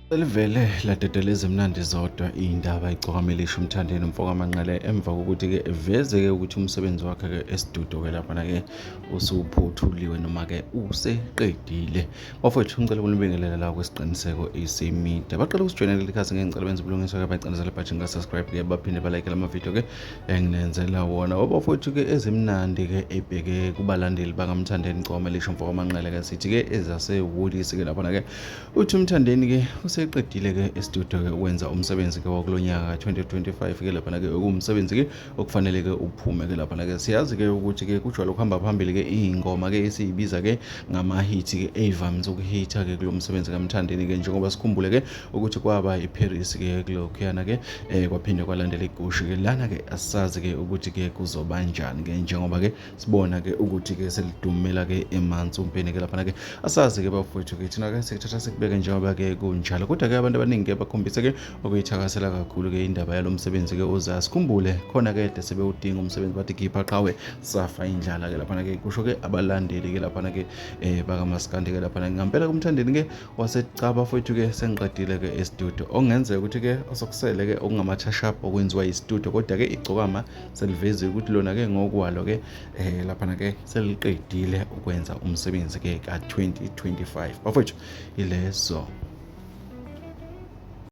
Selivele ladedeleza emnandi zodwa indaba icokamilisha umthandeni umfoka Manqele emva kokuthi-ke eveze-ke ukuthi umsebenzi wakhe-ke esidudo-ke laphana-ke usuphothuliwe noma-ke useqedile. Bafowethu ngicela ukunibingelela la kwesiqiniseko isimida. Baqala ukusijoyinela ikhasi ngengicela benze ubulungiswa-ke bayicindezela ibhathini ka-subscribe-ke baphinde balayike lama-video-ke enginenzela wona. Bafowethu-ke ezimnandi-ke ebheke kubalandeli bakamthandeni Cokomelisha umfoka Manqele-ke sithi-ke ezase-Woolies-ke laphana-ke uthi umthandeni-ke useqedile-ke esidudo-ke wenza umsebenzi-ke wakulonyaka 2025-ke laphana-ke okuwumsebenzi-ke okufanele-ke uphume-ke laphana-ke. Siyazi-ke ukuthi-ke kujwayele ukuhamba phambili-ke iy'ngoma-ke esiyibiza-ke ngama-hit-ke ey'vamise ukuhitha-ke kulo msebenzi kamthandeni-ke njengoba sikhumbule-ke ukuthi kwaba iParis-ke kulokhuyana-ke kwaphinde kwalandela igushi-ke lana-ke asazi-ke ukuthi-ke kuzobanjani-ke njengoba-ke sibona-ke ukuthi-ke selidumela-ke emansumpeni-ke laphana-ke asazi-ke bafowethu-ke thina-ke sikuthatha sikubeke njengoba-ke kunjalo kodwa-ke abantu abaningi-ke bakhombise-ke ukuyithakasela kakhulu-ke indaba yalo msebenzi-ke ozayo. Sikhumbule khona-ke kade sebewudinga umsebenzi bathi khipha qhawe safa indlala-ke laphana-ke kusho-ke abalandeli-ke laphana-ke bakamaskandi-ke laphana ngampela kumthandeni-ke wasecaba fowethu-ke sengiqedile-ke esidudo okungenzeka ukuthi-ke osokusele-ke okungama-touch-up okwenziwa isidudo kodwa-ke igcokama selivezile ukuthi lona-ke ngokwalo-ke laphana-ke seliqedile ukwenza umsebenzi-ke ka-2025 bafowethu ilezo.